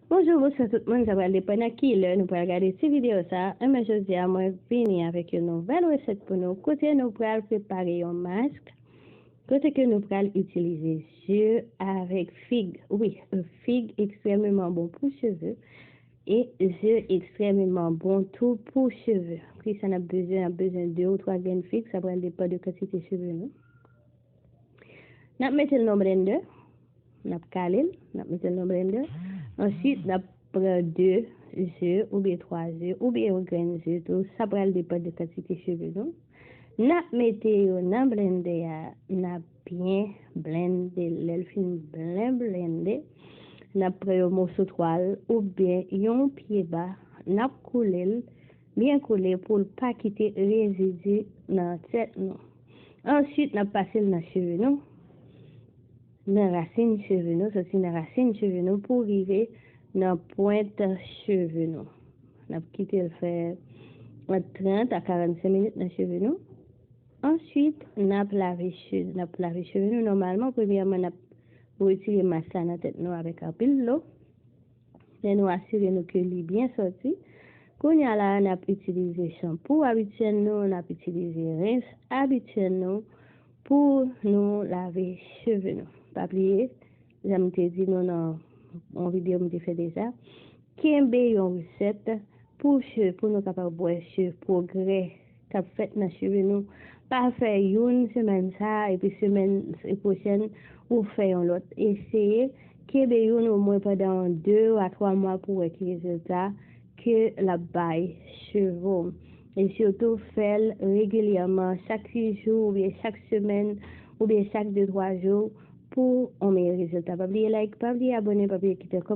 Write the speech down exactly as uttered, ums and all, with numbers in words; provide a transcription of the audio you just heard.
Bonjou, bonswa tout moun, sa pral depann nan ki lè nou pral gade ti videyo sa. Enben jodi a mwen vini avèk yon nouvèl resèt pou nou, kote nou pral prepare yon mask, kote ke nou pral itilize ze avèk fig. Wi, fig ekstrèmeman bon pou cheve e ze ekstrèmeman bon tou pou cheve. Kisa n ap bezwen? N ap bezwen de ou twa grenn fig, sa pral depann de kantite cheve nou. N ap mete l nan blendè, n ap kale l, n ap mete l nan blendè. Answit, n ap pran de ze oubyen twa ze oubyen yon grenn ze tou, sa pral depann de kantite cheve nou. N ap mete yo nan blendè a, n ap byen blende. Lè l fin byen blende, n ap pran yon moso twal oubyen yon pye ba, n ap koule l byen koule pou l pa kite rezidi nan tèt nou. Answit, n ap pase l nan cheve nou, nan rasin cheve nou, soti nan rasin cheve nou pou rive nan pwent cheve nou. N ap kite l fè ant trant a karannsenk minit nan cheve nou. Answit, n ap lave cheve, n ap lave cheve nou nòmalman. Premyèman, n ap retire mas la nan tèt nou avèk anpil dlo. Lè nou asire nou ke li byen sòti, kounye a la, n ap itilize chanpou abityèl nou, n ap itilize rens abityèl nou pou nou lave cheve nou. Pa bliye, jan m te di nou nan yon videyo m te fè deja, kenbe yon resèt pou cheve, pou nou kapab wè cheve pwogrè k ap fèt nan cheve nou. Pa fè youn semèn sa a, epi semèn pwochèn, ou fè yon lòt. Eseye kenbe youn omwen pandan de a twa mwa pou wè ki rezilta ke l ap bay cheve w. E sitou, fè l regilyèman, chak sis jou, oubyen chak semèn, oubyen chak de twa jou, pou yon meyè rezilta. Pa bliye like, pa bliye abòne, pa bliye kite yon kòmantè.